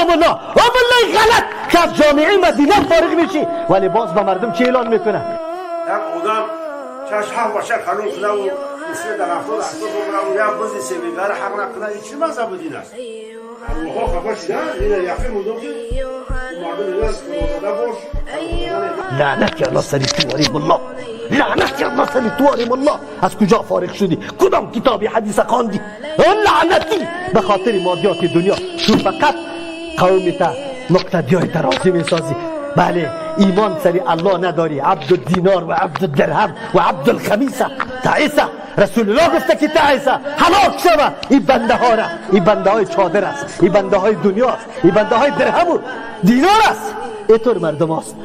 ملا، او ملای غلط که از جامعه مدینه فارغ میشی ولی باز به مردم چه اعلان میکنه؟ Як одам чаш ҳафт бача калон кунаву мисли дар 70-80 умраву як бузи семигара ҳақ накуна, ин чӣ мазҳабу дин аст? Арвоҳо хафа шуда, ина яқин будам, ки мардум мегӯянд: худозада бош. لعنت الله سری تو واری ملا، لعنت الله سری تو واری ملا. از کجا فارغ شدی؟ کدام کتابی حدیث خواندی؟ لعنتی، به خاطر مادیات دنیا تو فقط قومت، مقتدیای ترازی میسازی. بله، ایمان سری الله نداری. عبد الدینار و عبد الدرهم و عبد الخمیسه. تعیسه، رسول الله گفته که تعیسه، هلاک شوه این بنده ها را. این بنده های چادر است، این بنده های دنیا است، این بنده های درهم و دینار است. اینطور مردم است.